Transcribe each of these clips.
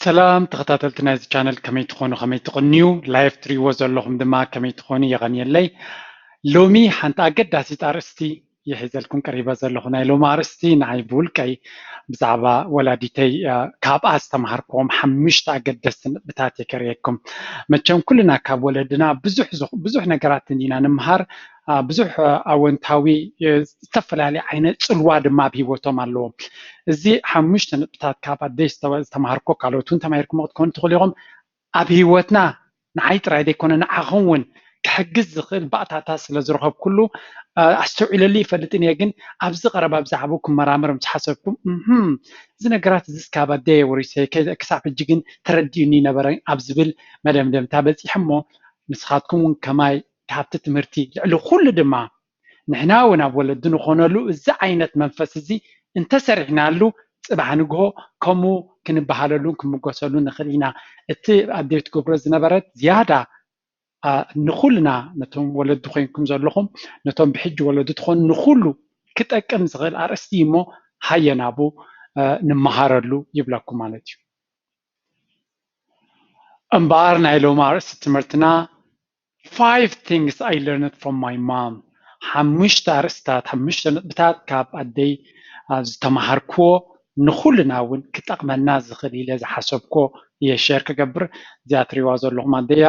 ሰላም ተኸታተልቲ ናይዚ ቻነል፣ ከመይ ትኾኑ፣ ከመይ ትቕንዩ? ላይቭ ትሪእዎ ዘለኹም ድማ ከመይ ትኾኑ? የቐንየለይ። ሎሚ ሓንቲ ኣገዳሲት ኣርእስቲ እየ ሒዘልኩም ቀሪበ ዘለኹ። ናይ ሎሚ ኣርእስቲ ንዓይ ብውልቀይ ብዛዕባ ወላዲተይ፣ እ፣ ካብኣ ዝተምሃርክዎም ሓሙሽተ ኣገደስቲ ነጥብታት እየ ከርእየኩም። መቸም ኩልና ካብ ወለድና ብዙሕ ዝኽ-፣ ብዙሕ ነገራት እንዲና ንምሃር፣ እ፣ ብዙሕ፣ እ፣ ኣወንታዊ፣ እ፣ ዝተፈላለየ ዓይነት ጽልዋ ድማ ኣብ ህይወቶም ኣለዎም። እዚ ሓሙሽተ ነጥብታት ካብ ኣደይ ዝተወ-፣ ዝተምሃርኮ፣ ካልኦት እውን ተማሂርኩሞ ክትኮኑ ትኽእሉ ኢኹም። ኣብ ህይወትና ንዓይ ጥራይ ዘይኮነ ንዓኹም እውን ክሕግዝ ዝኽእል ባእታታት ስለ ዝረኸብኩሉ፣ እ፣ ኣስተውዒለሉ ይፈልጥን እየ። ግን ኣብዚ ቀረባ ብዛዕባኡ ክመራመር ምስ ሓሰብኩም፣ እህም፣ እዚ ነገራት እዚ እስካብ ኣደየ ወሪሰ፣ ከ-፣ ክሳብ ሕጂ ግን ተረዲኡኒ ነበረ ኣብ ዝብል መደምደምታ በጺሐ እሞ፣ ንስኻትኩም እውን ከማይ ካብቲ ትምህርቲ፣ ልዕሊ ኩሉ ድማ ንሕና እውን ኣብ ወለዲ ንኾነሉ እዚ ዓይነት መንፈስ እዚ እንተሰሪሕናሉ፣ ጽባሕ ንግሆ ከምኡ ክንበሃለሉን ክንምጎሰሉን ንኽእል ኢና። እቲ ኣደይ ትገብሮ ዝነበረት ዝያዳ፣ ኣ፣ ንኹልና፣ ነቶም ወለዲ ኮይንኩም ዘለኹም፣ ነቶም ብሕጂ ወለዲ ትኾኑ፣ ንኹሉ ክጠቅም ዝኽእል ኣርእስቲ እዩ እሞ፣ ሃየ ናብኡ፣ እ፣ ንመሃረሉ ይብለኩም ማለት እዩ። እምበኣር ናይ ሎሚ ኣርእስቲ ትምህርትና Five things I learned from my mom፣ ሓሙሽተ ኣርእስታት፣ ሓሙሽተ ነጥብታት ካብ ኣደይ፣ አ፣ ዝተምሃርክዎ፣ ንኹልና እውን ክጠቕመና ዝኽእል ኢለ ዝሓሰብክዎ እየ ሼር ክገብር። እዚኣ ትሪእዋ ዘለኹም ኣደያ፣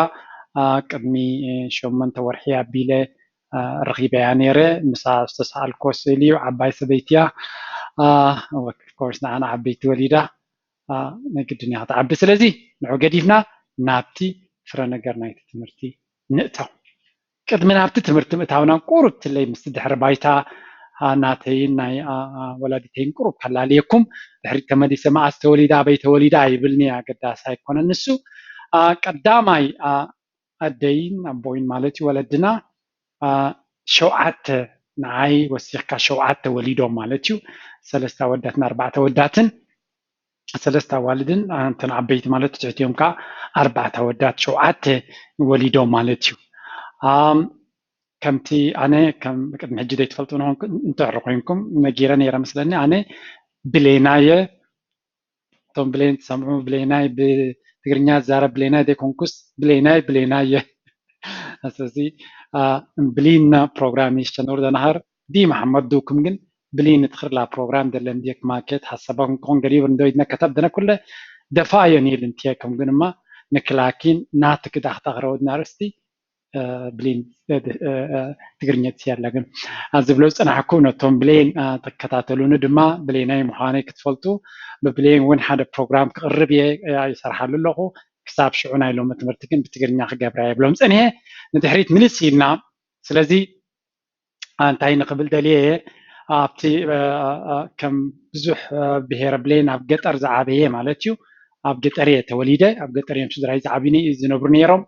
አ፣ ቅድሚ፣ እ፣ ሸሞንተ ወርሒ ኣቢለ፣ አ፣ ረኺበያ ነይረ። ምሳ ዝተሰኣልክዎ ስእሊ እዩ። ዓባይ ሰበይቲ እያ። አ፣ of course ንዓና ዓበይቲ ወሊዳ፣ አ፣ ናይ ግድን እያ ክትዓቢ። ስለዚ ንዑ ገዲፍና ናብቲ ፍረ ነገር ናይቲ ትምህርቲ ንእተው። ቅድሚ ናብቲ ትምህርቲ ምእታውና ቁሩብ ትለይ ምስቲ ድሕሪ ባይታ፣ አ፣ ናተይን ናይ፣ አ፣ አ፣ ወላዲተይን ቁሩብ ከላልየኩም። ድሕሪት ተመሊሰ መኣስ ተወሊዳ፣ ኣበይ ተወሊዳ ኣይብልን እየ፣ ኣገዳሲ ኣይኮነን ንሱ። አ፣ ቀዳማይ፣ አ፣ ኣደይን ኣቦይን ማለት እዩ ወለድና፣ አ፣ ሸውዓተ፣ ንዓይ ወሲኽካ ሸውዓተ ወሊዶም ማለት እዩ። ሰለስተ ኣወዳትን ኣርባዕተ ኣወዳትን፣ ሰለስተ ኣዋልድን፣ አ፣ እተን ዓበይቲ ማለት ትሕቲኦም ከዓ ኣርባዕተ ኣወዳት፣ ሸውዓተ ወሊዶም ማለት እዩ። ኣም፣ ከምቲ ኣነ፣ ከም ቅድሚ ሕጂ ዘይትፈልጡ ንኾንኩ-፣ እንተሕሪ ኮይንኩም ነጊረ ነይረ መስለኒ። ኣነ ብሌናየ፣ እቶም ብሌን ትሰምዑ፣ ብሌናይ ብትግርኛ ዝዛረብ ብሌናይ ዘይኮንኩስ፣ ብሌናይ፣ ብሌናይ እየ። ስለዚ፣ አ፣ ብሊን ፕሮግራም ይሸነሩ ደናሃር ዲ መሐመድ ዱኩም ግን ብሊን ትኽርላ ፕሮግራም ደለን ዲክ ማርኬት ሐሰባኩም ኮን ገሪብ እንዶ ይድነ ከተብ ደነ ኩለ ደፋ የኒል እንቲየ ከም ግንማ ንክላኪን ናት ክዳኽ ታኽረወድና ርስቲ እ፣ ብሌን፣ እ፣ እ፣ እ፣ ትግርኛ ትስያ ኣላ ግን፣ እ፣ ዝብሎ ዝጸናሕኩ ነቶም ብሌን፣ እ፣ ትከታተሉኒ ድማ ብሌናይ ምዃነይ ክትፈልጡ፣ ብብሌን እውን ሓደ ፕሮግራም ክቕርብ እየ፣ እ፣ ይሰርሓሉ ኣለኹ። ክሳብ ሽዑ ናይ ሎሚ ትምህርቲ ግን ብትግርኛ ክገብራ እየ ብሎም ጸኒሐ ንድሕሪት ምልስ ኢልና። ስለዚ፣ እ፣ እንታይ ንኽብል ደልየ እየ፣ ኣብቲ፣ እ፣ እ፣ ከም ብዙሕ፣ እ፣ ብሄረ ብሌን ኣብ ገጠር ዝዓበየ ማለት እዩ። ኣብ ገጠር እየ ተወሊደ፣ ኣብ ገጠር እዮም ስድራይ ዝዓብዩኒ ዝነብሩ ነይሮም።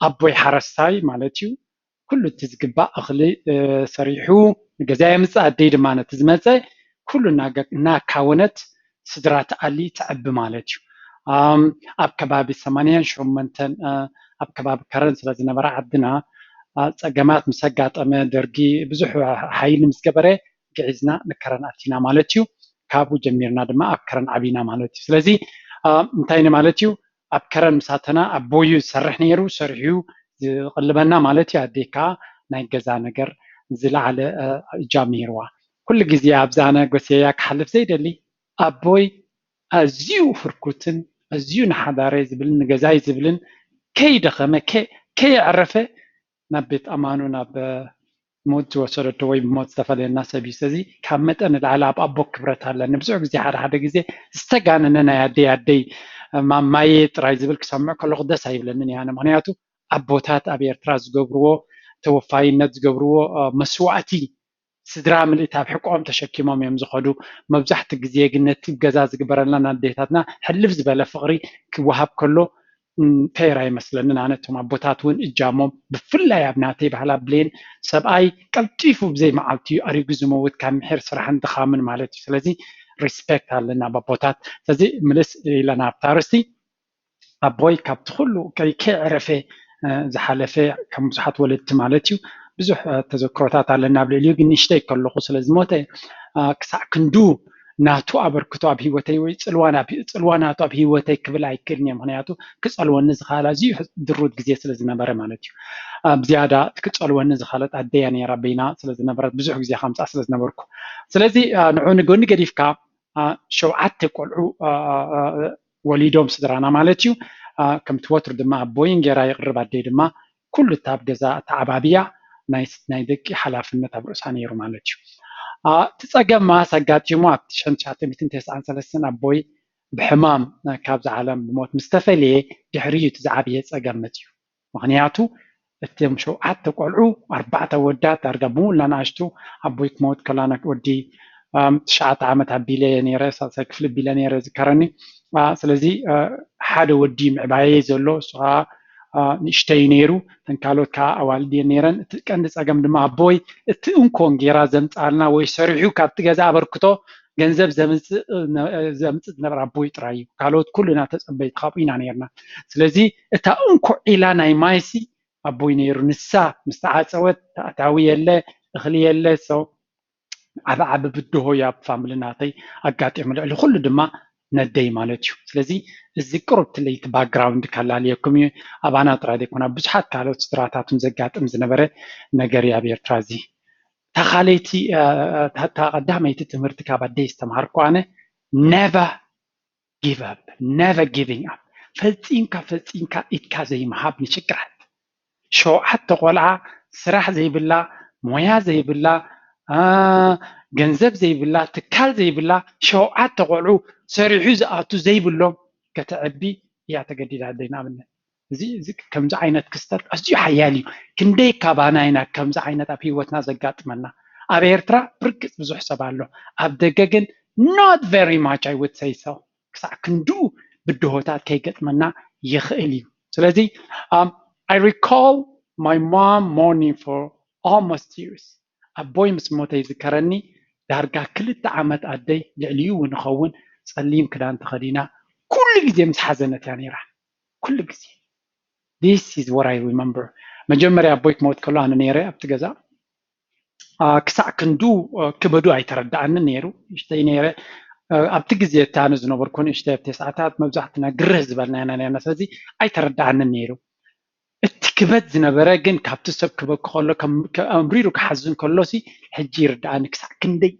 ኣቦይ ሓረስታይ ማለት እዩ። ኩሉ እቲ ዝግባእ እኽሊ፣ እ፣ ሰሪሑ ንገዛ የምጽእ፣ ኣደይ ድማ ነቲ ዝመጸ ኩሉ እናገ-፣ እናካወነት ስድራ ትኣሊ ትዕቢ ማለት እዩ። ኣም፣ ኣብ ከባቢ ሰማንያን ሸሞንተን፣ እ፣ ኣብ ከባቢ ከረን ስለ ዝነበረ ዓድና፣ እ፣ ጸገማት ምስ ኣጋጠመ፣ ደርጊ ብዙሕ ሓይሊ ምስ ገበረ፣ ግዒዝና ንከረን ኣቲና ማለት እዩ። ካብኡ ጀሚርና ድማ ኣብ ከረን ዓቢና ማለት እዩ። ስለዚ፣ እ፣ እንታይ ማለት እዩ? ኣብ ከረን ምስ ኣተና ኣቦዩ ዝሰርሕ ነይሩ፣ ሰሪሑ ዝቕልበና ማለት እዩ። ኣዴ ከኣ ናይ ገዛ ነገር ዝለዓለ፣ እ፣ እጃም ነይርዋ። ኩሉ ግዜ ኣብዛ ኣነ ጎስየያ ክሓልፍ ዘይደሊ፣ ኣቦይ ኣዝዩ ህርኩትን ኣዝዩ ንሓዳረይ ዝብልን ንገዛይ ዝብልን ከይደኸመ፣ ከ-፣ ከየዕረፈ ናብ ቤት ኣማኑ፣ ናብ፣ እ፣ ሞት ዝወሰደቶ ወይ ብሞት ዝተፈለየና ሰብ እዩ። ስለዚ ካብ መጠን ንላዕሊ ኣብ ኣቦ ክብረት ኣለኒ። ብዙሕ ግዜ፣ ሓደ ሓደ ግዜ ዝተጋነነ ናይ ኣደይ ኣደይ፣ እ፣ ማማዬ ጥራይ ዝብል ክሰምዕ ከለኹ ደስ ኣይብለንን እየ ኣነ። ምኽንያቱ ኣቦታት ኣብ ኤርትራ ዝገብርዎ ተወፋይነት፣ ዝገብርዎ፣ እ፣ መስዋእቲ፣ ስድራ ምልእቲ ኣብ ሕቆኦም ተሸኪሞም እዮም ዝኸዱ። መብዛሕትኡ ግዜ ግን ነቲ ገዛ ዝግበረልና ኣዴታትና ሕልፍ ዝበለ ፍቕሪ ክወሃብ ከሎ፣ እም፣ ፌር ኣይመስለንን። ኣነ እቶም ኣቦታት እውን እጃሞም፣ ብፍላይ ኣብ ናተይ ባህላ ብሌን፣ ሰብኣይ ቀልጢፉ ብዘይ መዓልቲ እዩ ኣሪጉ ዝመውት ካብ ምሒር ስራሕን ድኻምን ማለት እዩ። ስለዚ ሪስፔክት ኣለና ኣብ ኣቦታት። ስለዚ ምልስ ኢለና ኣብታ ኣርእስቲ። ኣቦይ ካብቲ ኩሉ ከይ-፣ ከየዕረፈ፣ እ፣ ዝሓለፈ፣ ከም ብዙሓት ወለድቲ ማለት እዩ፣ ብዙሕ፣ እ፣ ተዘክሮታት ኣለና ኣብ ልዕሊኡ፣ ግን ንእሽተይ ከለኹ ስለ ዝሞተ፣ እ፣ ክሳዕ ክንዱ ናቱ ኣበርክቶ ኣብ ህይወተይ ወይ ፅልዋ ናብ ፅልዋ ናቱ ኣብ ህይወተይ ክብል ኣይክእልን እየ። ምክንያቱ ክፀልወኒ ዝኽኣል ኣዝዩ ድሩት ግዜ ስለ ዝነበረ ማለት እዩ። ኣብ ዝያዳ እቲ ክፀልወኒ ዝኽኣለት ኣደያ ነይራ፣ በይና ስለ ዝነበረት ብዙሕ ግዜ ከምፃ ስለ ዝነበርኩ። ስለዚ ንዑ ንጎኒ ገዲፍካ ሸውዓተ ቆልዑ ወሊዶም ስድራና ማለት እዩ። ከምቲ ወትሩ ድማ ኣቦይን ጌራ የቕርብ፣ ኣደይ ድማ ኩሉ እታ ኣብ ገዛ ኣተዓባብያ ናይ ደቂ ሓላፍነት ኣብ ርእሳ ነይሩ ማለት እዩ። እቲ ፀገም መዓስ ኣጋጢሙ? ኣብ ትሽዓተ ሚእትን ተስዓን ሰለስተን ኣቦይ ብሕማም ካብዚ ዓለም ብሞት ምስ ተፈለየ ድሕሪ እዩ እቲ ዝዓበየ ፀገም መፅዩ። ምክንያቱ እቶም ሸውዓተ ቆልዑ ኣርባዕተ ኣወዳት ዳርጋ ብምሉእ ኣናእሽቱ፣ ኣቦይ ክመውት ከላ ወዲ ትሽዓተ ዓመት ኣቢለ እየ ነይረ፣ ሳልሳይ ክፍሊ ኣቢለ ነይረ ዝከረኒ። ስለዚ ሓደ ወዲ ምዕባየይ ዘሎ፣ እሱ ከዓ ንእሽተይ ነይሩ፣ እተን ካልኦት ከዓ ኣዋልድ እየን ነይረን። እቲ ቀንዲ ፀገም ድማ ኣቦይ እቲ እንኮን ጌራ ዘምፃልና ወይ ሰሪሑ ካብቲ ገዛ ኣበርክቶ ገንዘብ ዘምፅእ ዝነበረ ኣቦይ ጥራይ እዩ። ካልኦት ኩልና ተፀበይቲ ካብኡ ኢና ነይርና። ስለዚ እታ እንኮ ዒላ ናይ ማይሲ ኣቦይ ነይሩ። ንሳ ምስ ተዓፀወት ኣታዊ የለ፣ እኽሊ የለ። So ዓቢ ዓቢ ብድሆ እዩ ኣብ ፋምሊ ናተይ ኣጋጢሙ። ልዕሊ ኩሉ ድማ ነደይ ማለት እዩ። ስለዚ እዚ ቅሩብ ትለይቲ ባክግራውንድ ካላለየኩም እዩ። ኣባና ጥራይ ዘይኮነ ኣብ ብዙሓት ካልኦት ስድራታትን ዘጋጥም ዝነበረ ነገር እዩ ኣብ ኤርትራ። እዚ እታ ካልኣይቲ እታ ቀዳመይቲ ትምህርቲ ካብ ኣደይ ዝተምሃርኩ ኣነ never give up, never giving up፣ ፈፂምካ ፈፂምካ ኢድካ ዘይምሃብ ንሽግራት። ሸውዓተ ቆልዓ፣ ስራሕ ዘይብላ፣ ሞያ ዘይብላ፣ ገንዘብ ዘይብላ፣ ትካል ዘይብላ፣ ሸውዓተ ቆልዑ ሰሪሑ ዝኣቱ ዘይብሎም ከተዕቢ እያ ተገዲዳ ኣደይ። ንኣብነት እዚ ከምዚ ዓይነት ክስተት ኣዝዩ ሓያል እዩ። ክንደይ ካባና ኢና ከምዚ ዓይነት ኣብ ህይወትና ዘጋጥመና? ኣብ ኤርትራ ብርግፅ ብዙሕ ሰብ ኣሎ፣ ኣብ ደገ ግን not very much, I would say so። ክሳዕ ክንድኡ ብድሆታት ከይገጥመና ይኽእል እዩ። ስለዚ I recall my mom mourning for almost years። ኣቦይ ምስ ሞተ ይዝከረኒ፣ ዳርጋ ክልተ ዓመት ኣደይ ልዕሊኡ እውን ይኸውን ፀሊም ክዳን ተኸዲና ኩሉ ግዜ ምስ ሓዘነት እያ ነይራ። ኩሉ ግዜ። This is what I remember። መጀመርያ ኣቦይ ክመውት ከሎ ኣነ ነይረ ኣብቲ ገዛ። ክሳዕ ክንዱ ክበዱ ኣይተረዳኣንን ነይሩ። እሽተይ ነይረ ኣብቲ ግዜ እታ ኣነ ዝነበርኩ ንእሽተይ ኣብ ተስዓታት መብዛሕትና ግርህ ዝበልና ኢና ነርና። ስለዚ ኣይተረዳኣንን ነይሩ። እቲ ክበድ ዝነበረ ግን ካብቲ ሰብ ክበኪ ከሎ ኣምሪሩ ክሓዝን ከሎሲ ሕጂ ይርዳኣኒ ክሳዕ ክንደይ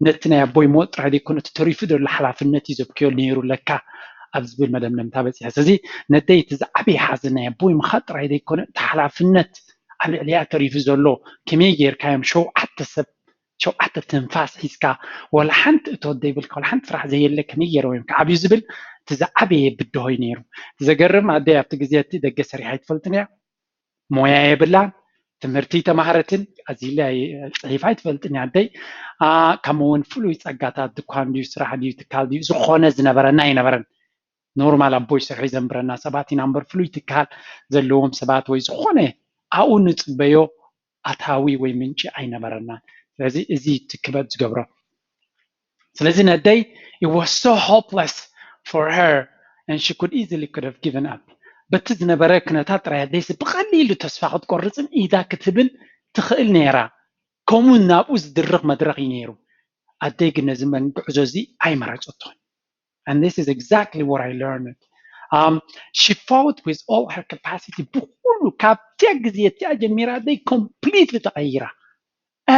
ነቲ ናይ ኣቦይ ሞት ጥራይ ዘይኮነ እቲ ተሪፉ ዘሎ ሓላፍነት እዩ ዘብክዮ ነይሩ ለካ ኣብ ዝብል መደምደምታ በፂሐ። ስለዚ ነደይ እቲ ዝዓበየ ሓዘን ናይ ኣቦይ ምኻድ ጥራይ ዘይኮነ እቲ ሓላፍነት ኣብ ልዕሊኣ ተሪፉ ዘሎ ከመይ ጌርካ እዮም ሸውዓተ ሰብ ሸውዓተ ትንፋስ ሒዝካ ዋላ ሓንቲ እቶት ዘይብልካ ዋላ ሓንቲ ስራሕ ዘየለ ከመይ ገይሮም እዮም ክዓብዩ ዝብል እቲ ዝዓበየ ብድሆይ ነይሩ። ዘገርም ኣደይ ኣብቲ ግዜ እቲ ደገ ሰሪሓ ኣይትፈልጥን እያ፣ ሞያ የብላን፣ ትምህርቲ ተማሃረትን ኣዚለ ፅሒፋ ኣይትፈልጥን እያ ኣደይ። ከምኡ እውን ፍሉይ ፀጋታት ድኳን ድዩ ስራሕ ድዩ ትካል ድዩ ዝኾነ ዝነበረና ኣይነበረን። ኖርማል ኣቦይ ስርሑ ዘንብረና ሰባት ኢና እምበር ፍሉይ ትካል ዘለዎም ሰባት ወይ ዝኾነ ኣብኡ ንፅበዮ ኣታዊ ወይ ምንጪ ኣይነበረናን። ስለዚ እዚ እቲ ክበድ ዝገብሮ። ስለዚ ነደይ it was so hopeless for her and she could easily could have given up። በቲ ዝነበረ ኩነታት ጥራይ ኣደይሲ ብቐሊሉ ተስፋ ክትቆርፅን ኢዳ ክትህብን ትኽእል ነይራ። ከምኡ ናብኡ ዝድርኽ መድረኽ እዩ ነይሩ። ኣደይ ግን ነዚ መንጉዕዞ እዚ ኣይመረፀቶን። And this is exactly what I learned. Um, she fought with all her capacity. ብኩሉ ካብቲያ ግዜ እቲኣ ጀሚራ ኣደይ ኮምፕሊትሊ ተቐይራ።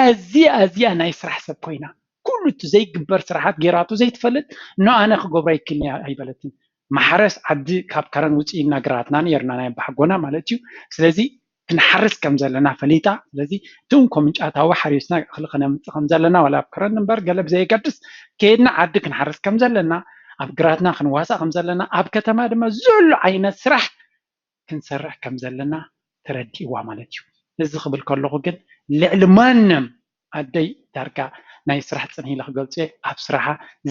ኣዝያ ኣዝያ ናይ ስራሕ ሰብ ኮይና ኩሉ እቲ ዘይግበር ስራሓት ጌራቶ ዘይትፈልጥ ኖ ኣነ ክገብሮ ኣይክእልን እየ ኣይበለትን። ማሕረስ ዓዲ ካብ ከረን ውፅኢና ግራትና ነርና ናይ ኣባሓጎና ማለት እዩ። ስለዚ ክንሓርስ ከም ዘለና ፈሊጣ። ስለዚ እቲ እንኮ ምንጫታዊ ሓሪስና እኽሊ ከነምፅእ ከም ዘለና ዋላ ኣብ ከረን እምበር ገለ ብዘየገድስ ከይድና ዓዲ ክንሓርስ ከም ዘለና ኣብ ግራትና ክንዋሳእ ከም ዘለና ኣብ ከተማ ድማ ዘሎ ዓይነት ስራሕ ክንሰርሕ ከም ዘለና ተረዲእዋ ማለት እዩ። እዚ ክብል ከለኹ ግን ልዕሊ ማንም ኣደይ ዳርጋ ናይ ስራሕ ፅንሂ ኢለ ክገልፆ እየ። ኣብ ስራሓ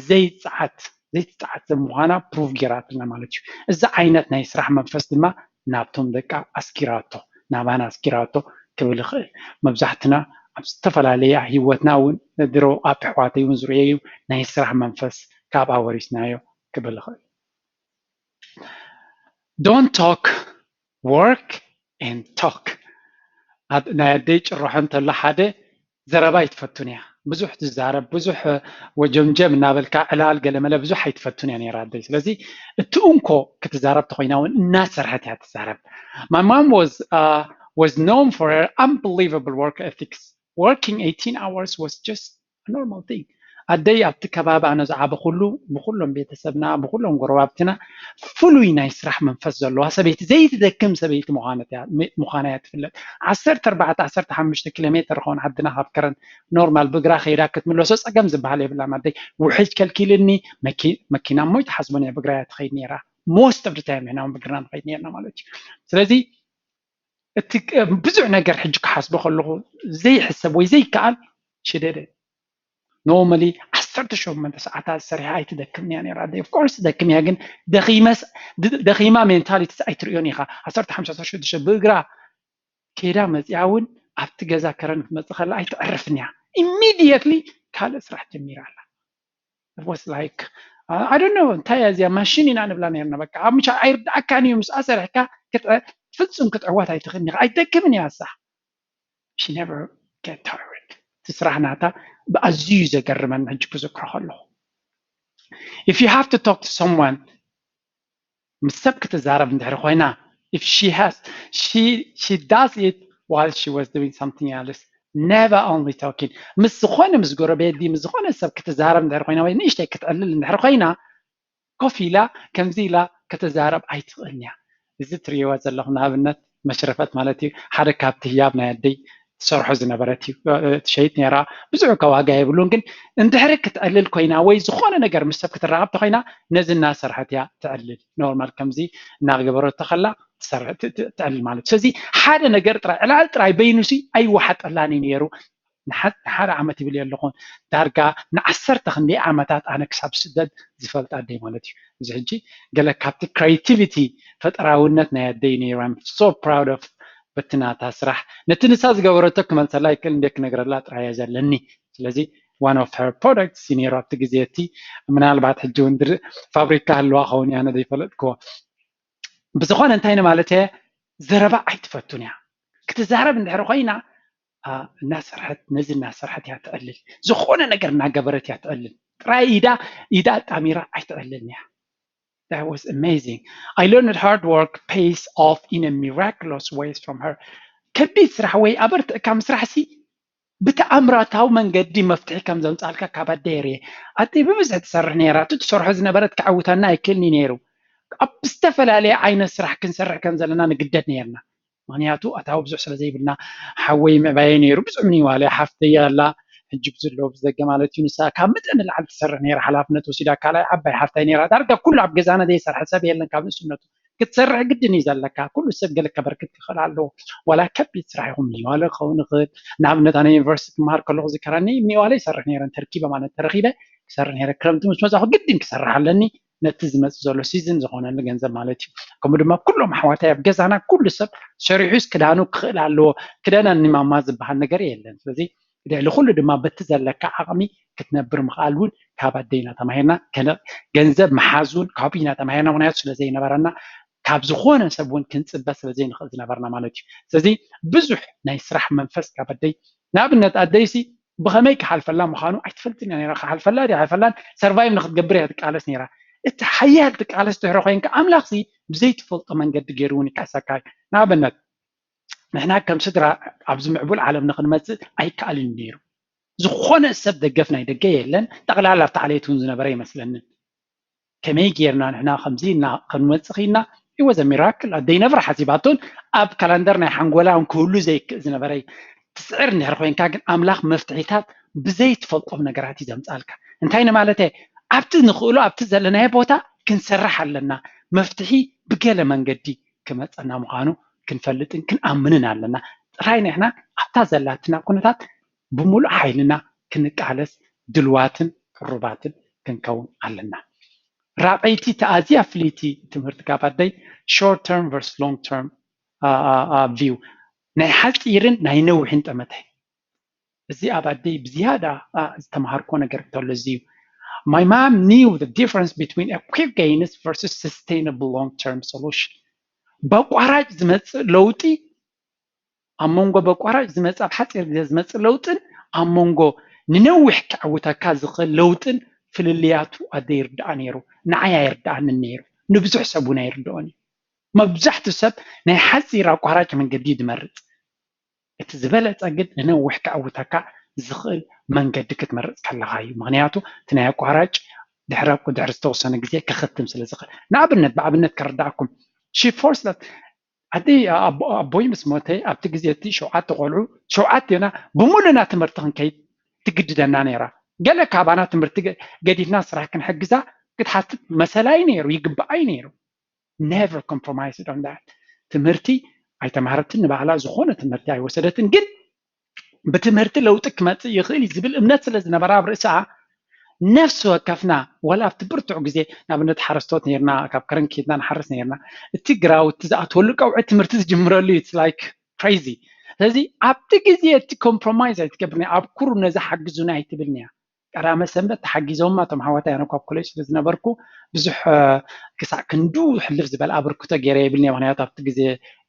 ዘይፅዓት ዘይትፅዓት ሰብ ምዃና ፕሩቭ ጌራትና ማለት እዩ። እዚ ዓይነት ናይ ስራሕ መንፈስ ድማ ናብቶም ደቃ ኣስኪራቶ ናባና ኣስኪራቶ ክብል ይኽእል። መብዛሕትና ኣብ ዝተፈላለየ ህይወትና እውን ድሮ ኣብ ኣሕዋተይ እውን ዝርእየዩ ናይ ስራሕ መንፈስ ካብኣ ወሪስናዮ ክብል ይኽእል። Don't talk, work and talk። ናይ ኣደይ ጭርሖ እንተሎ ሓደ ዘረባ ኣይትፈቱን እያ። ብዙሕ ትዛረብ፣ ብዙሕ ወጀምጀም እናበልካ ዕላል ገለመለ ብዙሕ ኣይትፈቱን እያ ነይራ ኣደይ። ስለዚ እቲ እንኮ ክትዛረብ ተኮይና እውን እናሰርሐት እያ ትዛረብ። My mom was uh, was known for her unbelievable work ethics. Working eighteen hours was just a normal thing. ኣደይ ኣብቲ ከባቢ ኣነ ዝዓበኹሉ ብኩሎም ቤተሰብና ብኩሎም ጎረባብትና ፍሉይ ናይ ስራሕ መንፈስ ዘለዋ ሰበይቲ ዘይትደክም ሰበይቲ ምዃነት እያ- ም- ምዃና እያ ትፍለጥ። ዓሰርተ ኣርባዕተ ዓሰርተ ሓሙሽተ ኪሎ ሜትር ኸውን ዓድና ካብ ከረን ኖርማል ብእግራ ከይዳ ክትምለሶ ፀገም ዝበሃል የብላን። ኣደይ ውሕጅ ከልኪልኒ መኪ- መኪና እሞ ይትሓስቦን እያ ብእግራ እያ ትኸይድ ነይራ። Most of the time ንሕና እውን ብእግርና ንኸይድ ነርና ማለት እዩ። ስለዚ እቲ ብዙሕ ነገር ሕጂ ክሓስቦ ከለኹ ዘይሕሰብ ወይ ዘይከኣል ሽደደ normally ዓሰርተ ሸሞንተ ሰዓታት ሰሪሓ ኣይትደክምን እያ ነይራ ኣደይ። Of course ትደክም እያ ግን ደኺመስ ድ- ደኺማ ሜንታሊቲስ ኣይትርእዮን ኢኻ። ዓሰርተ ሓሙሽተ ዓሰርተ ሽዱሽተ ብእግራ ከይዳ መፂኣ እውን ኣብቲ ገዛ ከረን ክትመፅእ ከላ ኣይተዕርፍን እያ። Immediately ካልእ ስራሕ ጀሚራ ኣላ። It was like I don't know እንታይ እያ እዚኣ ማሽን ኢና ንብላ ነርና። በቃ ኣብ ምሻ ኣይርድኣካን እዩ ምስኣ ሰሪሕካ ክትዕ- ፍጹም ክትዕወት ኣይትኽእልን ኢኻ። ኣይትደክምን እያ እሳ። She never get tired። እቲ ስራሕ ናታ ብኣዝዩ እዩ ዘገርመኒ ሕጂ ክዝክሮ ከለኹ። If you have to talk to someone ምስ ሰብ ክትዛረብ እንድሕር ኮይና if she has she she does it while she was doing something else, never only talking። ምስ ዝኾነ ምስ ጎረቤት ድዩ ምስ ዝኾነ ሰብ ክትዛረብ እንድሕር ኮይና ወይ ንእሽተይ ክትዕልል እንድሕር ኮይና ኮፍ ኢላ ከምዚ ኢላ ከተዛረብ ኣይትኽእልን እያ። እዚ ትርእይዋ ዘለኹም ንኣብነት መሽረፈት ማለት እዩ ሓደ ካብቲ ህያብ ናይ ኣደይ ትሰርሖ ዝነበረት እዩ ትሸይጥ ነራ። ብዙሕ እኳ ዋጋ የብሉን ግን እንድሕሪ ክትዕልል ኮይና ወይ ዝኾነ ነገር ምስ ሰብ ክትራኸብ ተኮይና ነዚ እናሰርሐት እያ ትዕልል። ኖርማል ከምዚ እናገበረቶ ከላ ትዕልል ማለት እዩ። ስለዚ ሓደ ነገር ጥራይ ዕላል ጥራይ በይኑሲ ኣይወሓጠላን እዩ ነይሩ። ንሓደ ዓመት ይብል የለኹን ዳርጋ ንዓሰርተ ክንደይ ዓመታት ኣነ ክሳብ ስደድ ዝፈልጥ ኣደይ ማለት እዩ። እዚ ሕጂ ገለ ካብቲ creativity ፈጠራውነት ናይ ኣደይ ነይሩ። I'm so proud of በቲ ናታ ስራሕ ነቲ ንሳ ዝገበረቶ ክመልሰላ ይክእል እንደ ክነግረላ ጥራይ እየ ዘለኒ። ስለዚ one of her products እዩ ነይሩ ኣብቲ ግዜ እቲ ምናልባት ሕጂ እውን ፋብሪካ ህልዋ ኸውን እያ ነዘይፈለጥክዎ። ብዝኾነ እንታይ ንማለት እየ ዘረባ ኣይትፈቱን እያ ክትዛረብ እንድሕር ኮይና እናሰርሐት ነዚ እናሰርሐት እያ ትዕልል። ዝኾነ ነገር እናገበረት እያ ትዕልል። ጥራይ ኢዳ ኢዳ ኣጣሚራ ኣይትዕልልን እያ። That was amazing. I learned hard work pays off in a miraculous ways from her. ከቢድ ስራሕ ወይ ኣበርትዕካ ምስራሕ ሲ ብተኣምራታዊ መንገዲ መፍትሒ ከም ዘምፃልካ ካብ ኣደይ ርየ። ኣደይ ብብዝሒ ትሰርሕ ነይራ። እቲ ትሰርሖ ዝነበረት ክዕውተና ኣይክእልን እዩ ነይሩ። ኣብ ዝተፈላለየ ዓይነት ስራሕ ክንሰርሕ ከም ዘለና ንግደድ ነይርና። ምክንያቱ ኣታዊ ብዙሕ ስለ ዘይብልና ሓወይ ምዕባየ ነይሩ ብዙሕ ምንዋለ ሓፍተይ ኣላ ሕጂ ብዝሎ ብዘገ ማለት እዩ ንሳ ካብ መጠን ንላዕሊ ትሰርሕ ነይራ ሓላፍነት ወሲዳ ካልኣይ ዓባይ ሓፍታይ ነይራ ዳርጋ ኩሉ ኣብ ገዛና ዘይሰርሐ ሰብ የለን ካብ ንእስነቱ ክትሰርሕ ግድን እዩ ዘለካ ኩሉ ሰብ ገለ ከበርክት ክኽእል ኣለዎ ዋላ ከቢድ ስራሕ ይኹን ምንዋለ ክኸውን ይኽእል ንኣብነት ኣነ ዩኒቨርሲቲ ክመሃር ከለኹ ዝከረኒ ምንዋለ ይሰርሕ ነይረ ተርኪበ ማለት ተረኪበ ክሰርሕ ነይረ ክረምቲ ምስ መፃኹ ግድን ክሰርሕ ኣለኒ ነቲ ዝመፅእ ዘሎ ሲዝን ዝኾነኒ ገንዘብ ማለት እዩ። ከምኡ ድማ ኩሎም ኣሕዋታይ ኣብ ገዛና ኩሉ ሰብ ሰሪሑስ ክዳኑ ክኽእል ኣለዎ። ክደነኒ ማማ ዝበሃል ነገር የለን። ስለዚ ልዕሊ ኩሉ ድማ በቲ ዘለካ ዓቕሚ ክትነብር ምኽኣል እውን ካብ ኣደይና ተማሂርና። ገንዘብ ምሓዝ እውን ካብኡ ኢና ተማሂርና። ምክንያቱ ስለ ዘይነበረና ካብ ዝኾነ ሰብ እውን ክንፅበ ስለ ዘይንኽእል ዝነበርና ማለት እዩ። ስለዚ ብዙሕ ናይ ስራሕ መንፈስ ካብ ኣደይ ንኣብነት ኣደይሲ ብኸመይ ክሓልፈላ ምዃኑ ኣይትፈልጥን እያ ነራ። ክሓልፈላ ድያ ኣይፈልላን ሰርቫይቭ ንክትገብር እያ ትቃለስ ነራ። እቲ ሓያል ትቃለስ ድሕሪ ኮይንካ ኣምላኽሲ ብዘይትፈልጦ መንገዲ ገይሩ እውን ይካሰካ እዩ። ንኣብነት ንሕና ከም ስድራ ኣብዚ ምዕቡል ዓለም ንክንመፅእ ኣይከኣልን ነይሩ። ዝኾነ ሰብ ደገፍ ናይ ደገ የለን። ጠቕላላ ኣብቲ ዓሌት እውን ዝነበረ ይመስለንን። ከመይ ጌርና ንሕና ከምዚ እና ክንመፅእ ክኢልና? It was a miracle። ኣደይ ነብራ ሓሲባቶን ኣብ ካላንደር ናይ ሓንጎላ እውን ክህሉ ዘይክእል ዝነበረ እዩ። ትፅዕር እንድሕር ኮይንካ ግን ኣምላኽ መፍትሒታት ብዘይትፈልጦም ነገራት እዩ ዘምፃልካ። እንታይ ንማለት እየ? ኣብቲ ንኽእሎ ኣብቲ ዘለናዮ ቦታ ክንሰርሕ ኣለና። መፍትሒ ብገለ መንገዲ ክመፀና ምዃኑ ክንፈልጥን ክንኣምንን ኣለና። ጥራይ ንሕና ኣብታ ዘላትና ኩነታት ብምሉእ ሓይልና ክንቃለስ ድልዋትን ቅሩባትን ክንከውን ኣለና። ራቐይቲ ተኣዝያ ፍልይቲ ትምህርቲ ካብ ኣደይ short term versus long term view ናይ ሓፂርን ናይ ነዊሕን ጠመተ እዚ ኣብ ኣደይ ብዝያዳ ዝተምሃርኮ ነገር እንተሎ እዚ እዩ። My mom knew the difference between a quick gains versus sustainable long term solution በቋራጭ ዝመፅእ ለውጢ ኣብ መንጎ በቋራጭ ዝመፅእ ኣብ ሓፂር ግዜ ዝመፅእ ለውጥን ኣብ መንጎ ንነዊሕ ከዕውተካ ዝኽእል ለውጥን ፍልልያቱ ኣደ ይርዳኣ ነይሩ። ንዓይ ኣይርዳኣንን ነይሩ፣ ንብዙሕ ሰብ እውን ኣይርድኦን እዩ። መብዛሕትኡ ሰብ ናይ ሓፂር ኣቋራጭ መንገዲ እዩ ዝመርፅ። እቲ ዝበለፀ ግን ንነዊሕ ከዕውተካ ዝኽእል መንገዲ ክትመርፅ ከለካ እዩ። ምክንያቱ እቲ ናይ ኣቋራጭ ድሕረ ድሕሪ ዝተወሰነ ግዜ ክኽትም ስለ ዝኽእል። ንኣብነት ብኣብነት ከረዳእኩም ሽፎር ስለ ኣደይ ኣቦይ ምስ ሞተ ኣብቲ ግዜ እቲ ሸውዓተ ቆልዑ ሸውዓቴና ብሙሉና ትምህርቲ ክንከይድ ትግድደና ነይራ። ገለ ካባና ትምህርቲ ገዲፍና ስራሕ ክንሕግዛ ክትሓስብ መሰላዩ ነይሩ፣ ይግባኣዩ ነይሩ። Never compromise on that። ትምህርቲ ኣይተማሃረትን ንባህላ ዝኾነ ትምህርቲ ኣይወሰደትን፣ ግን ብትምህርቲ ለውጢ ክመፅእ ይኽእል እዩ ዝብል እምነት ስለ ዝነበራ ኣብ ርእሳ ነፍሲ ወከፍና ዋላ ኣብቲ ብርቱዕ ግዜ ንኣብነት ሓረስቶት ነርና፣ ካብ ከረን ኬድና ንሓርስ ነርና። እቲ ግራውቲ ዝኣትወሉ ቀውዒ ትምህርቲ ዝጅምረሉ እዩ። It's like crazy። ስለዚ ኣብቲ ግዜ እቲ compromise ኣይትገብርኒ። ኣብ ኩሩ ነዚ ሓግዙና ኣይትብልንያ። ቀዳመ ሰንበት ተሓጊዞማ እቶም ሓወታይ፣ ኣነ ኳብ ኮሌጅ ስለ ዝነበርኩ ብዙሕ ክሳዕ ክንዱ ሕልፍ ዝበል ኣበርክቶ ገይረ የብልኒ። ምክንያቱ ኣብቲ ግዜ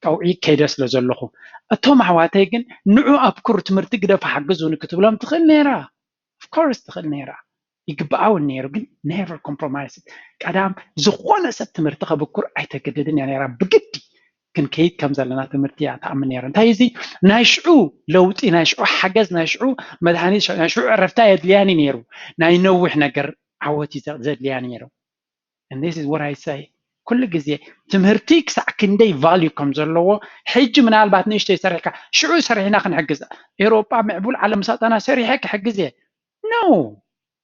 ቀውዒ ከይደ ስለ ዘለኹ፣ እቶም ኣሕዋተይ ግን ንዑ ኣብ ኩሩ ትምህርቲ ግደፉ ሓግዙኒ ክትብሎም ትኽእል ነይራ። Of course ትኽእል ነይራ፣ ይግባኣ እውን ነይሩ። ግን never compromise። ቀዳም ዝኾነ ሰብ ትምህርቲ ከብኩር ኣይተገደድን እያ ነይራ። ብግዲ ክንከይድ ከም ዘለና ትምህርቲ እያ ትኣምን ነይራ። እንታይ እዚ ናይ ሽዑ ለውጢ፣ ናይ ሽዑ ሓገዝ፣ ናይ ሽዑ መድሃኒት፣ ናይ ሽዑ ዕረፍታ የድልያኒ ነይሩ። ናይ ነዊሕ ነገር ዓወት እዩ ዘድልያ ነይሩ። And this is what I say። ኩሉ ግዜ ትምህርቲ ክሳዕ ክንደይ value ከም ዘለዎ፣ ሕጂ ምናልባት ንእሽተይ ሰሪሕካ ሽዑ ሰሪሕና ክንሕግዝ፣ ኤሮጳ ምዕቡል ዓለም ምሳጣና ሰሪሐ ክሕግዝ እየ። No,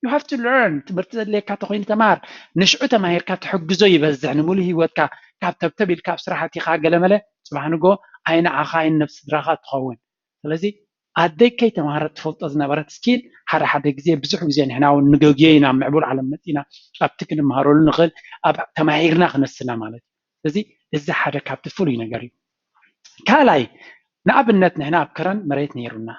you have to learn። ትምህርቲ ዘድልየካ ተኮይኑ ተማር። ንሽዑ ተማሂርካ ትሕግዞ ይበዝሕ። ንምሉእ ህይወትካ ካብ ተብተብ ኢልካ ኣብ ስራሕ ኣቲኻ ገለመለ፣ ጽባሕ ንጎ ኣይንዓኻ ኣይን ነብሲ ስድራኻ ትኸውን። ስለዚ ኣደይ ከይተማህረት ትፈልጦ ዝነበረት ስኪል ሓደ ሓደ ግዜ፣ ብዙሕ ግዜ ንሕና እውን ንገግዮ ኢና፣ ምዕቡል ዓለም መፂና ኣብቲ ክንመሃረሉ ንኽእል ኣብ ተማሂርና ክነስና ማለት እዩ። ስለዚ እዚ ሓደ ካብቲ ፍሉይ ነገር እዩ። ካልኣይ ንኣብነት ንሕና ኣብ ከረን መሬት ነይሩና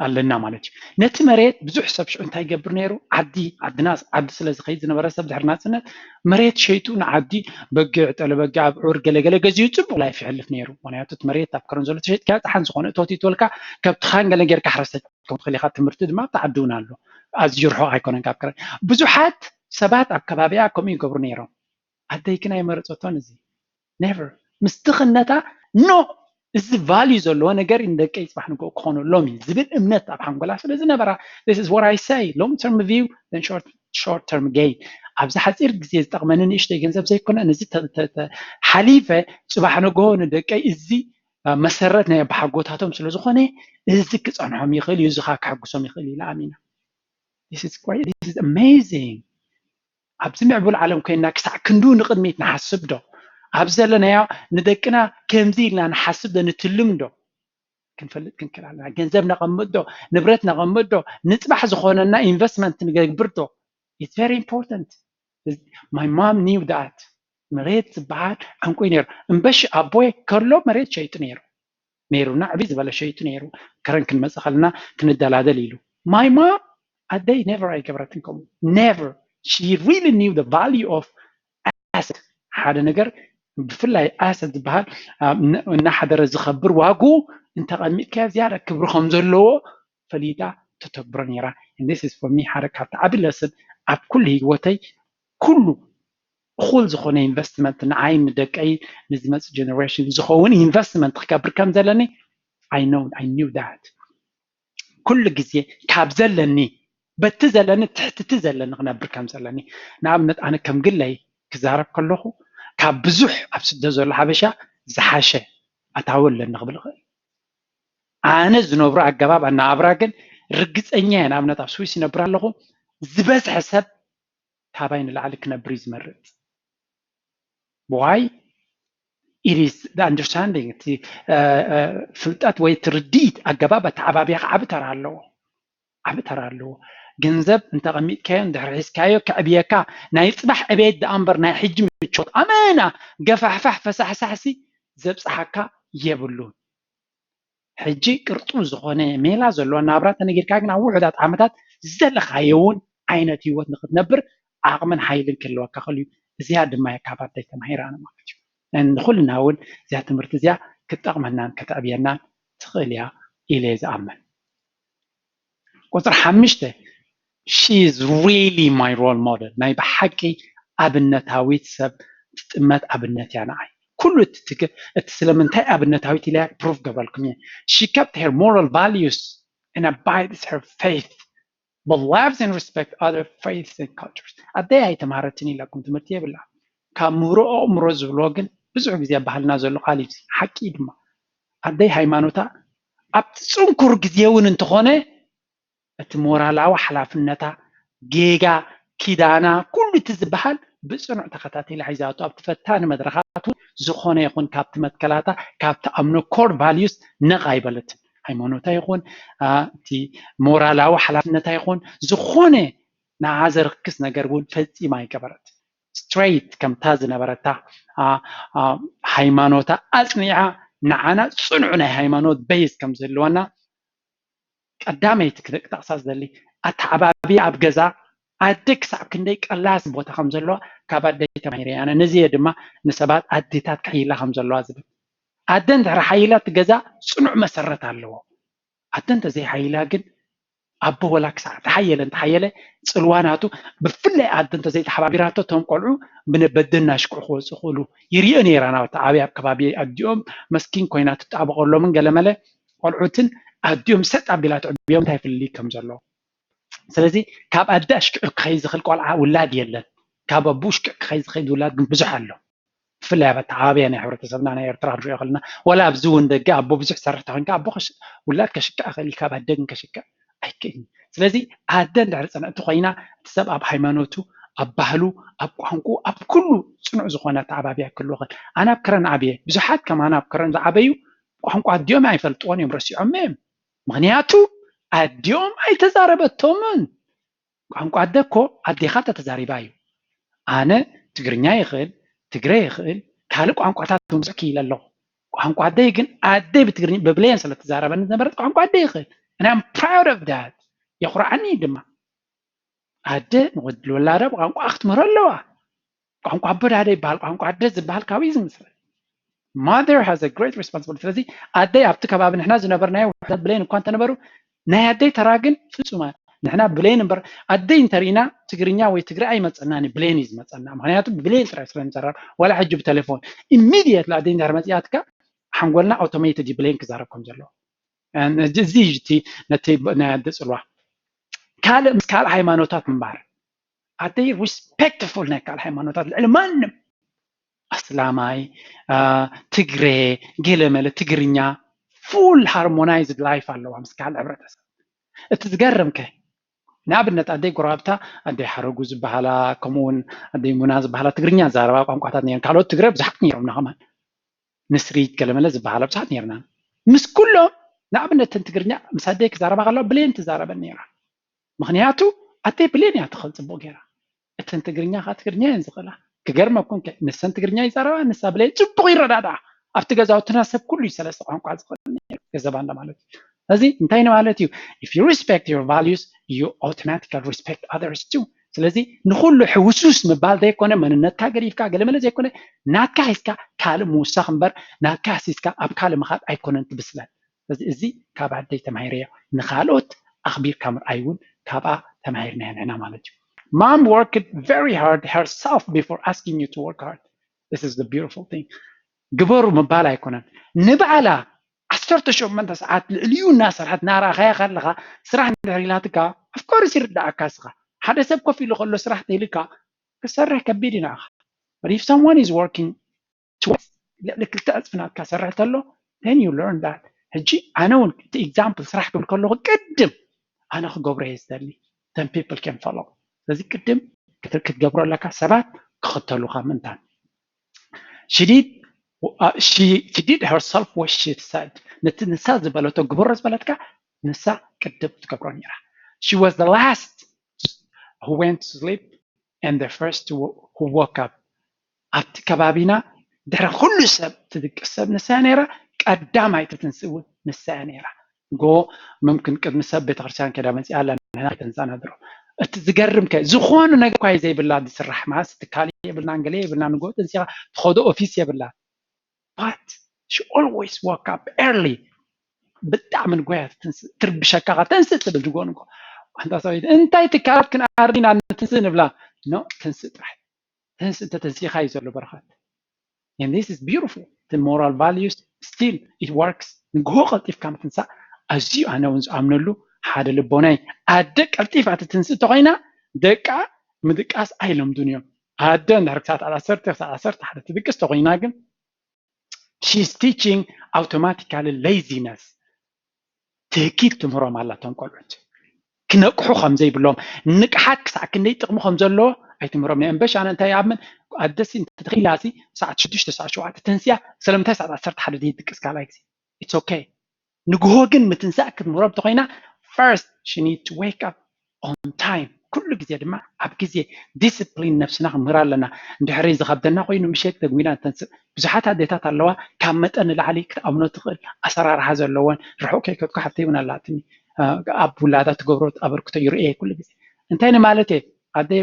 ኣለና ማለት እዩ። ነቲ መሬት ብዙሕ ሰብ ሽዑ እንታይ ይገብር ነይሩ? ዓዲ ዓድና ዓዲ ስለ ዝኸይድ ዝነበረ ሰብ ድሕሪ ናፅነት መሬት ሸይጡ ንዓዲ በጊዕ፣ ጠለ በጊዕ፣ ኣብዑር ገለገለ ገዚኡ ፅቡቅ ላይፍ ይሕልፍ ነይሩ። ምክንያቱ እቲ መሬት ኣብ ከረን ዘሎ ተሸጥካ ፀሓን ዝኾነ እቶት ይትወልካ፣ ከብትኻን ገለ ጌርካ ሕረሰት ከም ትኽእል ኢኻ። ትምህርቲ ድማ ኣብቲ ዓዲ እውን ኣሎ፣ ኣዝዩ ርሑቕ ኣይኮነን ካብ ከረን። ብዙሓት ሰባት ኣብ ከባቢኣ ከምኡ ይገብሩ ነይሮም። ኣደይ ግን ኣይመረፀቶን እዚ። Never። ምስ ድኽነታ no፣ እዚ value ዘለዎ ነገር ንደቀይ ፅባሕ ንግሆ ክኾነሎም እዩ ዝብል እምነት ኣብ ሓንጎላ ስለ ዝነበራ፣ this is what I say፣ long term view then short short term gain። ኣብዚ ሓፂር ግዜ ዝጠቕመኒ ንእሽተይ ገንዘብ ዘይኮነ፣ ነዚ ሓሊፈ ፅባሕ ንግሆ ንደቀይ እዚ መሰረት ናይ ኣባሓጎታቶም ስለ ዝኾነ፣ እዚ ክፀንሖም ይኽእል እዩ፣ እዚ ከዓ ክሕጉሶም ይኽእል እዩ ኢላ ኣሚና። This is amazing። ኣብዚ ምዕቡል ዓለም ኮይንና ክሳዕ ክንዱ ንቕድሚት ንሓስብ ዶ? ኣብ ዘለናዮ ንደቅና ከምዚ ኢልና ንሓስብ ዶ ንትልም ዶ? ክንፈልጥ ክንክእል ኣለና። ገንዘብ ነቐምጥ ዶ? ንብረት ነቐምጥ ዶ? ንፅባሕ ዝኾነና ኢንቨስትመንት ንገብር ዶ? It's very important። My mom knew that። መሬት ዝበሃል ዕንቁ ነይሩ። እምበሺ ኣቦይ ከሎ መሬት ሸይጡ ነይሩ። ነይሩና ዕብይ ዝበለ ሸይጡ ነይሩ። ከረን ክንመፅእ ከለና ክንደላደል ኢሉ። My mom ኣደይ never ኣይገበረትን ከምኡ። Never። She really knew the value of asset። ሓደ ነገር ብፍላይ asset ዝበሃል እናሓደረ ዝኸብር ዋግኡ እንተቐሚጥካዮ ዝያዳ ክብሪ ከም ዘለዎ ፈሊጣ ተተግብሮ ነይራ። This is for me ሓደ ካብቲ ዓቢ lesson ኣብ ኩሉ ህይወተይ። ኩሉ እኹል ዝኾነ ኢንቨስትመንት ንዓይ ንደቀይ ንዝመፅእ ጀነሬሽን ዝኸውን ኢንቨስትመንት ክገብር ከም ዘለኒ I know I knew that። ኩሉ ግዜ ካብ ዘለኒ በቲ ዘለኒ ትሕትቲ ዘለኒ ክነብር ከም ዘለኒ። ንኣብነት ኣነ ከም ግለይ ክዛረብ ከለኹ ካብ ብዙሕ ኣብ ስደት ዘሎ ሓበሻ ዝሓሸ ኣታዊ ኣለኒ ክብል እኽእል። ኣነ ዝነብሮ ኣገባብ ኣነባብራ ግን ርግፀኛ እየ። ንኣብነት ኣብ ስዊስ ይነብር ኣለኹ፣ ዝበዝሐ ሰብ ካባይ ንላዕሊ ክነብር እዩ ዝመርፅ። Why? It is the understanding፣ እቲ ፍልጠት ወይ እቲ ርድኢት ኣገባብ ኣተዓባብያኻ ዓቢ ተራ ኣለዎ። ዓቢ ተራ ኣለዎ። ገንዘብ እንተቐሚጥካዮ እንድሕር ሒዝካዮ ከዕብየካ፣ ናይ ፅባሕ ዕቤት ደኣ እምበር ናይ ሕጂ ምቾት ኣመና ገፋሕፋሕ ፈሳሕሳሕሲ ዘብፅሓካ የብሉን። ሕጂ ቅርጡብ ዝኾነ ሜላ ዘለዎ ናብራ ተነጊርካ ግን ኣብ ውሑዳት ዓመታት ዝደለኻዮ እውን ዓይነት ህይወት ንክትነብር ዓቕምን ሓይልን ክህልወካ ክእል እዩ። እዚኣ ድማ እየ ካብ ኣደይ ተማሂረ ኣነ ማለት እዩ። ንኩልና እውን እዚኣ ትምህርቲ እዚኣ ክትጠቕመናን ከተዕብየናን ትኽእል እያ ኢለ እየ ዝኣምን። ቁፅሪ ሓሙሽተ she is really my role model፣ ናይ ብሓቂ ኣብነታዊት ሰብ ትጥመት ኣብነት እያ ንዓይ። ኩሉ እቲ ትግ- እቲ ስለምንታይ ኣብነታዊት ኢለ ፕሩፍ ገበልኩም እየ። She kept her moral values and abides her faith but loves and respect other faiths and cultures። ኣደይ ኣይተማሃረትን ኢለኩም ትምህርቲ የብላ። ካብ ምህሮ ኣእምሮ ዝብሎ ግን ብዙሕ ግዜ ባህልና ዘሎ ቃል እዩ፣ ሓቂ ድማ። ኣደይ ሃይማኖታ ኣብቲ ፅንኩር ግዜ እውን እንተኾነ እቲ ሞራላዊ ሓላፍነታ፣ ጌጋ፣ ኪዳና፣ ኩሉ እቲ ዝበሃል ብፅኑዕ ተኸታቲላ ሒዛቶ ኣብቲ ፈታኒ መድረኻት እውን ዝኾነ ይኹን ካብቲ መትከላታ፣ ካብቲ ኣምኖ ኮር ቫልዩስ ነቕ ኣይበለትን። ሃይማኖታ ይኹን እቲ ሞራላዊ ሓላፍነታ ይኹን ዝኾነ ንዓ ዘርክስ ነገር እውን ፈፂማ ኣይገበረት። ስትሬት ከምታ ዝነበረታ ሃይማኖታ ኣፅኒዓ ንዓና ፅኑዕ ናይ ሃይማኖት በይዝ ከም ዝህልወና ቀዳመይቲ ክጠቅሳ ዝደሊ ኣተዓባብያ ኣብ ገዛ ኣደ ክሳብ ክንደይ ቀላሲ ቦታ ከም ዘለዋ ካብ ኣደይ ተማሂረ። ኣነ ነዚ እየ ድማ ንሰባት ኣዴታት ክሕይላ ከም ዘለዋ ዝብል። ኣደ እንድሕር ሓይላ እቲ ገዛ ፅኑዕ መሰረት ኣለዎ። ኣደ እንተዘይሓይላ ግን ኣቦ ወላ ክሳዕ ተሓየለ እንተሓየለ ፅልዋ ናቱ ብፍላይ ኣደ እንተዘይተሓባቢራቶ እቶም ቆልዑ ብነበደ እናሽክዑ ክወፁ ክእሉ ይሪኦ ነይራ። ናብቲ ዓብያ ኣብ ከባቢ ኣዲኦም መስኪን ኮይና ትጣበቐሎምን ገለመለ ቆልዑትን ኣዲኦም ሰጥ ኣቢላ ትዕብዮም እንታይ ፍልልይ ከም ዘሎ። ስለዚ ካብ ኣደ ኣሽኪዑ ክኸይ ዝኽእል ቆልዓ ውላድ የለን። ካብ ኣቦ ኣሽኪዑ ክኸይ ዝኸይድ ውላድ ግን ብዙሕ ኣሎ። ብፍላይ ኣብ ኣተዓባብያ ናይ ሕብረተሰብና ናይ ኤርትራ ክንሪኦ ከለና ዋላ ኣብዚ እውን ደገ ኣቦ ብዙሕ ዝሰርሕ ተኮይንካ ኣቦ ውላድ ከሽክዕ ይኽእል እዩ፣ ካብ ኣደ ግን ከሽክዕ ኣይክእልን። ስለዚ ኣደ እንድሕር ፅንዕቲ ኮይና እቲ ሰብ ኣብ ሃይማኖቱ ኣብ ባህሉ ኣብ ቋንቁ ኣብ ኩሉ ፅኑዕ ዝኾነ ኣተዓባብያ ክህልዎ ይኽእል። ኣነ ኣብ ክረን ዓብየ፣ ብዙሓት ከማን ኣብ ክረን ዝዓበዩ ቋንቋ ኣዲኦም ኣይፈልጥዎን እዮም፣ ረሲዖም እዮም። ምኽንያቱ ኣዲኦም ኣይተዛረበቶምን። ቋንቋ ኣደ እኮ ኣዴኻ ተተዛሪባ እዩ። ኣነ ትግርኛ ይኽእል፣ ትግረ ይኽእል፣ ካልእ ቋንቋታት እውን ብዙሕ ክኢለ ኣለኹ። ቋንቋ ኣደይ ግን ኣደይ ብትግርኛ ብብሌን ስለ ትዛረበኒ ዝነበረት ቋንቋ ኣደይ ይኽእል። And I'm proud of that። የኹርዓኒ ድማ። ኣደ ንወድ- ንወላዳ ብቋንቋ ክትምህሮ ኣለዋ። ቋንቋ ኣቦ ዳደ ይበሃል፣ ቋንቋ ኣደ ዝበሃል ካበይ ዝምስረት? Mother has a great responsibility። ስለዚ ኣደይ ኣብቲ ከባቢ ንሕና ዝነበርናዮ ውሕዳት ብሌን እኳ እንተነበሩ ናይ ኣደይ ተራ ግን ፍጹም ኣ- ንሕና ብሌን እምበር ኣደይ እንተሪእና ትግርኛ ወይ ትግረ ኣይመፀናን እዩ፣ ብሌን እዩ ዝመፀና። ምክንያቱ ብሌን ጥራይ ስለ ንዘራብ ዋላ ሕጂ ብቴሌፎን ኢሚድየትሊ ኣደይ እንድሕር መፂኣትካ ሓንጎልና ኣውቶሜትድ እዩ ብሌን ክዛረብ ከም ዘለዎ። እዚ እዩ እቲ ነቲ ናይ ኣደ ፅልዋ። ካልእ ምስ ካልእ ሃይማኖታት ምንባር ኣደይ ሪስፔክትፉል ናይ ካልእ ሃይማኖታት ልዕሊ ማንም ኣስላማይ ትግረ ገለመለ ትግርኛ ፉል ሃርሞናይዝድ ላይፍ ኣለዋ ምስ ካልእ ሕብረተሰብ። እቲ ዝገርም ከ ንኣብነት ኣደይ ጎረባብታ ኣደይ ሓረጉ ዝበሃላ ከምኡ እውን ኣደይ ሙና ዝበሃላ ትግርኛ ዛረባ ቋንቋታት ነይረን። ካልኦት ትግረ ብዙሓት ነይሮምና ከማን ንስሪት ገለመለ ዝበሃላ ብዙሓት ነይርና። ምስ ኩሎም ንኣብነት እተን ትግርኛ ምስ ኣደይ ክዛረባ ከለዋ ብሌን ትዛረበን ነይራ። ምክንያቱ ኣደይ ብሌን እያ ትኽእል ፅቡቅ ገይራ። እተን ትግርኛ ከዓ ትግርኛ እየን ዝኽእላ። ክገርመኩም ከ ንሰን ትግርኛ ይዛረባ ንሳ ብሌን ፅቡቅ ይረዳድኣ። ኣብቲ ገዛውትና ሰብ ኩሉ እዩ ሰለስተ ቋንቋ ዝኽእል ነይሩ ገዘባንዳ ማለት እዩ። እዚ እንታይ ንማለት እዩ? If you respect your values you automatically respect others too። ስለዚ ንኩሉ ሕውሱስ ምባል ዘይኮነ መንነትካ ገዲፍካ ገለመለ ዘይኮነ ናትካ ሒዝካ ካልእ ምውሳኽ እምበር ናትካ ኣሲስካ ኣብ ካልእ ምኻድ ኣይኮነን ትብስለት። ስለዚ እዚ ካብ ኣደይ ተማሂረዮ። ንኻልኦት ኣኽቢርካ ምርኣይ እውን ካብኣ ተማሂርናዮ ንሕና ማለት እዩ። Mom worked very hard herself before asking you to work hard. This is the beautiful thing. ግበሩ ምባል ኣይኮነን። ንባዕላ ዓሰርተ ሸሞንተ ሰዓት ልዕሊኡ እናሰርሐት እናረኣኻያ ከለኻ ስራሕ እንድሕር ኢላትካ of course ይርዳኣካ። እስኻ ሓደ ሰብ ኮፍ ኢሉ ከሎ ስራሕ ተይልካ ክሰርሕ ከቢድ እዩ ንኣኻ። But if someone is working twice ልዕሊ ክልተ ዕፅፊ ናትካ ሰርሕ ተሎ then you learn that። ሕጂ ኣነ እውን እቲ example ስራሕ ክብል ከለኹ ቅድም ኣነ ክገብሮ እየ ዝደሊ then people can follow። ስለዚ ቅድም ክትገብሮ ኣለካ ሰባት ክኽተሉካ ምእንታን። She did, uh, she, she did herself what she said። ነቲ ንሳ ዝበለቶ ግበሮ ዝበለትካ ንሳ ቅድም ትገብሮ ነይራ። She was the last who went to sleep and the first who woke up። ኣብቲ ከባቢና ድሕሪ ኩሉ ሰብ ትድቅስ ሰብ ንሳ ነይራ፣ ቀዳማይ ትትንስእ እውን ንሳ ነይራ። ጎ ምምክን ቅድሚ ሰብ ቤተክርስትያን ከዳ መፂኣ ኣላ ንሕና ከተንሳና ድሮ። እቲ ዝገርም ከ ዝኾኑ ነገር እኳ ዘይብላ ዝስራሕ ማስ ትካል የብልናን ገለ የብልናን ንጎ ተንሲኻ ትኸዶ ኦፊስ የብላ። But she always woke up early ብጣዕሚ ንጎያ ትንስእ ትርብሸካ ከ ተንስእ ትብል ንጎ ንጎ ኣንታ ሰበይቲ እንታይ ትካላት ክንኣርድ ኢና ንትንስእ ንብላ no ትንስእ ጥራሕ ትንስእ እንተተንሲእካ እዩ ዘሎ በረኸት and this is beautiful the moral values still it works ንግሆ ቀልጢፍካ ምትንሳእ ኣዝዩ ኣነ እውን ዝኣምነሉ ሓደ ልቦናይ ኣደ ቀልጢፋ ትትንስእ ተኮይና ደቃ ምድቃስ ኣይለምዱን እዮም ኣደ እንድሕር ክሳት ዓሰርተ ክሳት ዓሰርተ ሓደ ትድቅስ ተኮይና ግን she's teaching automatically laziness ትህኪት ትምህሮም ኣላ ቶም ቆልዑት ክነቅሑ ከም ዘይብሎም ንቅሓት ክሳዕ ክንደይ ጥቕሚ ከም ዘለዎ ኣይትምህሮም ናይ ኣንበሻ ኣነ እንታይ ይኣምን ኣደሲ እንተተኺላሲ ሰዓት ሽዱሽተ ሰዓት ሸውዓተ ተንስያ ስለምንታይ ሰዓት ዓሰርተ ሓደ ዘይድቅስ ካልኣይ ግዜ it's okay ንግሆ ግን ምትንሳእ ክትምህሮም ተኮይና first she need to wake up on time ኩሉ ግዜ ድማ ኣብ ግዜ discipline ነብስና ክንምህር ኣለና እንድሕሪ ዝኸብደና ኮይኑ ምሸት ተግሚና ንተንስእ ብዙሓት ኣዴታት ኣለዋ ካብ መጠን ንላዕሊ ክትኣምኖ ትኽእል ኣሰራርሓ ዘለዎን ርሑቕ ከይከድኩ ሓፍተይ እውን ኣላትኒ ኣብ ውላዳ ትገብሮ ኣበርክቶ ይርእየ ኩሉ ግዜ እንታይ ንማለት እየ ኣደይ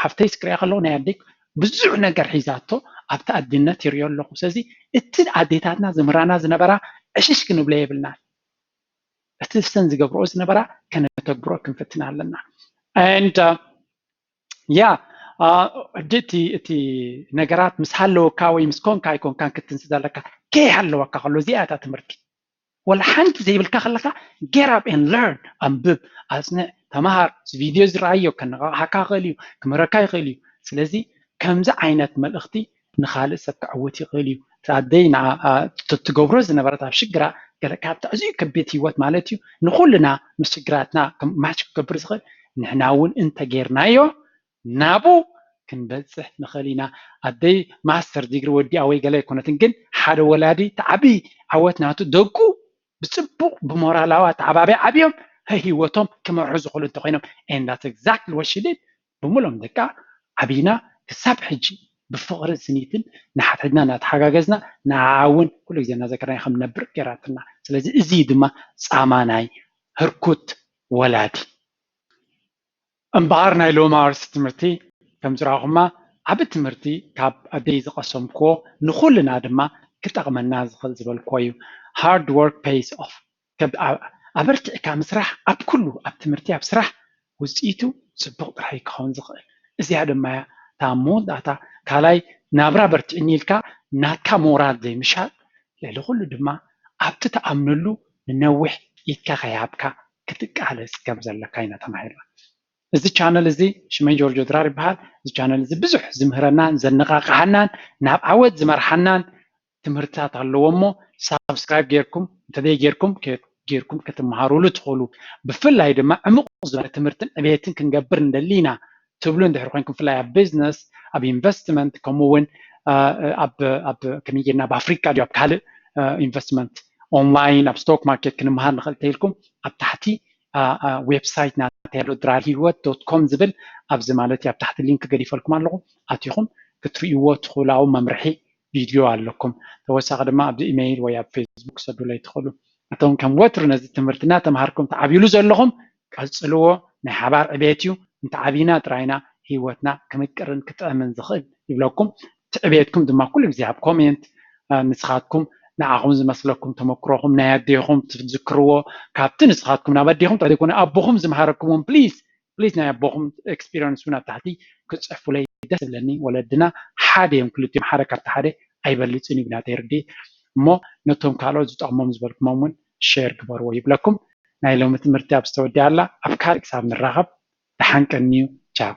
ሓፍተይ ስክሪያ ከለዉ ናይ ኣደይ ብዙሕ ነገር ሒዛቶ ኣብቲ ኣድነት ይርእዮ ኣለኹ ስለዚ እቲ ኣዴታትና ዝምህራና ዝነበራ ዕሽሽ ክንብሎ የብልናን እቲ ሰን ዝገብርኦ ዝነበራ ከነተግብሮ ክንፍትን ኣለና and yeah እቲ እቲ ነገራት ምስ ሃለወካ ወይ ምስ ኮንካ ኣይኮንካን ክትንስእ ዘለካ ከይሃለወካ ከሎ እዚኣ እታ ትምህርቲ ወላ ሓንቲ ዘይብልካ ከለካ get up and learn ኣንብብ ኣፅንዕ ተምሃር እዚ ቪድዮ ዝረኣዮ ከነቃቅሓካ ይኽእል እዩ ክምህረካ ይኽእል እዩ ስለዚ ከምዚ ዓይነት መልእኽቲ ንኻልእ ሰብ ክዕውት ይኽእል እዩ ኣደይ ትገብሮ ዝነበረት ኣብ ሽግራ ገለ ካብቲ ኣዝዩ ከቢድ ህይወት ማለት እዩ ንኩልና ምስ ሽግራትና ማች ክገብር ዝኽእል ንሕና እውን እንተጌርናዮ ናቡ ክንበፅሕ ንኽእል ኢና ኣደይ ማስተር ዲግሪ ወዲኣ ወይ ገለ ኣይኮነትን ግን ሓደ ወላዲ እቲ ዓብይ ዓወት ናቱ ደቁ ብፅቡቅ ብሞራላዊ ኣተዓባብያ ዓብዮም ህይወቶም ክመርሑ ዝኽእሉ እንተኮይኖም and that's exactly what she did ብምሎም ደቃ ዓብይና ክሳብ ሕጂ ብፍቕሪ ስኒትን ንሓድሕድና እናተሓጋገዝና ንዓውን ኩሉ ግዜ እናዘከርና ከም ነብር ገይራትና ስለዚ እዚ ድማ ፃማ ናይ ህርኩት ወላዲ እምበኣር ናይ ሎሚ ኣርእስቲ ትምህርቲ ከም ዝረኣኹማ ዓቢ ትምህርቲ ካብ ኣደይ ዝቐሰምክዎ ንኹልና ድማ ክጠቕመና ዝኽእል ዝበልክዎ እዩ hard work pays off ኣበርቲዕካ ምስራሕ ኣብ ኩሉ ኣብ ትምህርቲ ኣብ ስራሕ ውፅኢቱ ፅቡቕ ጥራሕ ክኸውን ዝኽእል እዚኣ ድማ እያ እታ መወዳእታ ካልኣይ ናብራ በርቲዕኒ ኢልካ ናትካ ሞራል ዘይምሻጥ ልዕሊ ኩሉ ድማ ኣብቲ ትኣምነሉ ንነዊሕ ኢድካ ከይሃብካ ክትቃለስ ከም ዘለካ ኢና ተማሂርና እዚ ቻነል እዚ ሽመይ ጆርጆ ድራር ይበሃል እዚ ቻነል እዚ ብዙሕ ዝምህረናን ዘነቃቅሓናን ናብ ዓወት ዝመርሓናን ትምህርትታት ኣለዎ እሞ ሳብስክራይብ ጌርኩም እንተዘይ ጌርኩም ጌርኩም ክትመሃሩሉ ትኽእሉ ብፍላይ ድማ ዕሙቕ ዝበለ ትምህርትን ዕቤትን ክንገብር እንደሊ ኢና ትብሉ እንድሕር ኮይንኩም ብፍላይ ኣብ ቢዝነስ ኣብ ኢንቨስትመንት ከምኡ እውን ኣብ ከመይ ጌርና ኣብ ኣፍሪካ ድዩ ኣብ ካልእ ኢንቨስትመንት ኦንላይን ኣብ ስቶክ ማርኬት ክንመሃር ንኽእል ተኢልኩም ኣብ ታሕቲ ዌብሳይት ናተይ ኣሎ ድራር ህይወት ዶት ኮም ዝብል ኣብዚ ማለት ኣብ ታሕቲ ሊንክ ገዲፈልኩም ኣለኹ ኣቲኹም ክትርእይዎ ትኽእሉ ኣብኡ መምርሒ ቪድዮ ኣለኩም ተወሳኺ ድማ ኣብዚ ኢሜይል ወይ ኣብ ፌስቡክ ክሰዱለይ ትኽእሉ እቶም ከም ወትሩ ነዚ ትምህርቲ እናተምሃርኩም ትዓብይሉ ዘለኹም ቀፅልዎ ናይ ሓባር ዕቤት እዩ እንተዓቢና ጥራይና ህይወትና ክምቅርን ክጥዕምን ዝኽእል ይብለኩም ትዕቤትኩም ድማ ኩሉ ግዜ ኣብ ኮሜንት ንስኻትኩም ንዓኹም ዝመስለኩም ተመክሮኹም ናይ ኣዴኹም ትዝክርዎ ካብቲ ንስኻትኩም ናብ ኣዴኹም ጥራሕ ዘይኮነ ኣቦኹም ዝምሃረኩምዎም ፕሊዝ ፕሊዝ ናይ ኣቦኹም ኤክስፒሪንስ እውን ኣብ ታሕቲ ክፅሕፉለይ ደስ ዝብለኒ ወለድና ሓደ እዮም ክልቲኦም ሓደ ካብቲ ሓደ ኣይበልፅን እዩ ብናተይ ርድኢት እሞ ነቶም ካልኦት ዝጠቕሞም ዝበልኩሞም እውን ሸር ግበርዎ ይብለኩም ናይ ሎሚ ትምህርቲ ኣብ ዝተወዲኣ ኣላ ኣብ ካልእ ክሳብ ንራኸብ ደሓን ቀንዩ ቻው